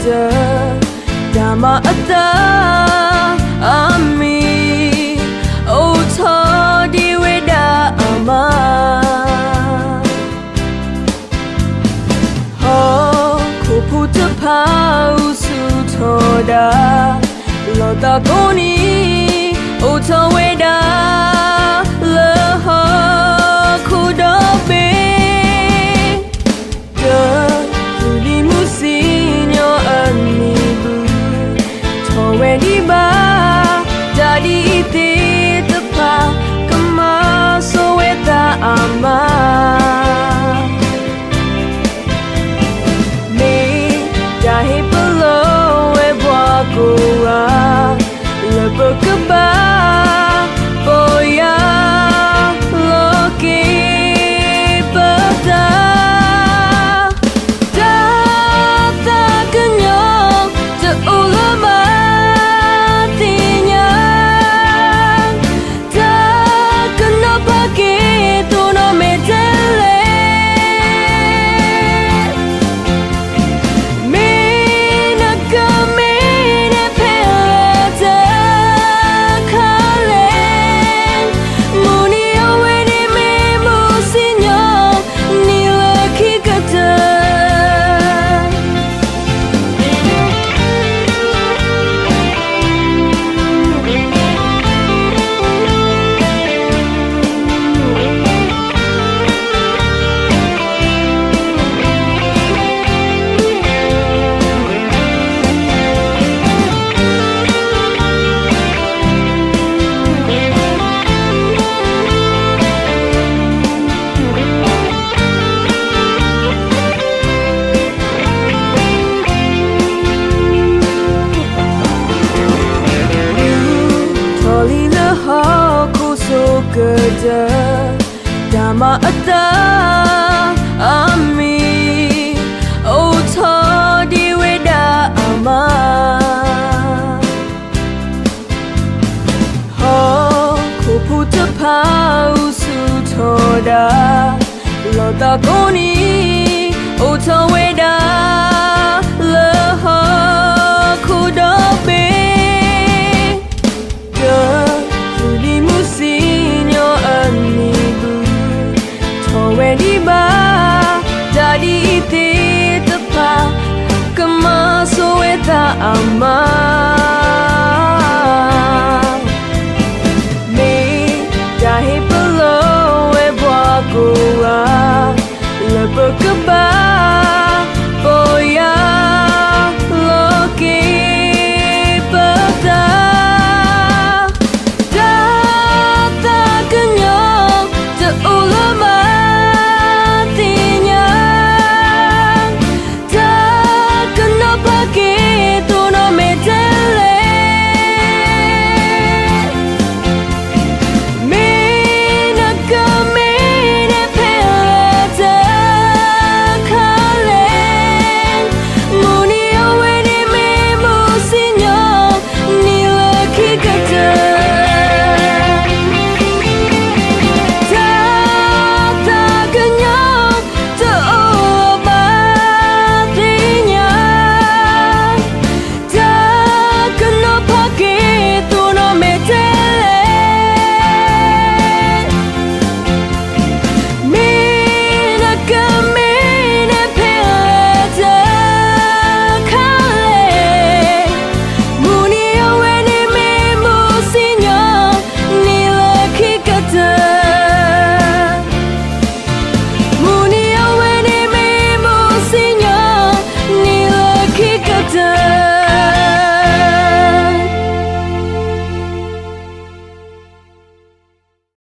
တၢ်မၤအသးအမံၤ အိၣ်ထီၣ်ဒံးဝဲဒၣ်အမါ ဟီၣ်ခိၣ်ဖိတဖၣ် အိၣ်ဆူၣ်ထီၣ်ဒၣ် လီၤသးကိးနံၤ အိၣ်ထီၣ်ဝဲဒၣ် လၢဟီၣ်ခိၣ်ဒီဘ့ၣ် တၢ်လုၢ်လံမုၢ်စံၣ်ညီၣ်အနံၤပူၤ ထီၣ်ဝဲဒံးဘၣ် တၢ်ဒ်အံၤသ့ၣ်တဖၣ် ကမၤစိာ်ဝဲသးအမါ မ့ၢ်တၢ်ဟ့ၣ်ပလီၢ်ဝဲပှၤကိးဂၤ လၢပကဘၣ်ပီၢ်ယၢ်လီၤက့ၤပသး တၢ်သးကညီၤတအိၣ်လၢၤဘၣ်သ့ၣ်ညါ တၢ်ကနီၤဖးက့ၤ သိၣ်နီၣ်မဲာ်တဲးလဲး မ့ၢ်နကမ့ၢ်န့ၣ် ဖဲလဲၣ်တခါလဲၣ် မုၢ်နံၤအဝဲန့ၣ်မ့ၢ်မုၢ်စံၣ်ညီၣ် နံၤလၢခံကတၢၢ် ထီၣ်လံလၢဟီၣ်ခိၣ်ဆိးကတၢၢ် တၢ်မၤအသးအမံၤ အိၣ်ထီၣ်ဒံးဝဲဒၣ်အမါ ဟီၣ်ခိၣ်ဖိတဖၣ် အိၣ်ဆူၣ်ထီၣ်ဒၣ် လီၤသးကိးနံၤ အိၣ်ထီၣ်ဝဲဒၣ် လၢဟီၣ်ခိၣ်ဒီဘ့ၣ်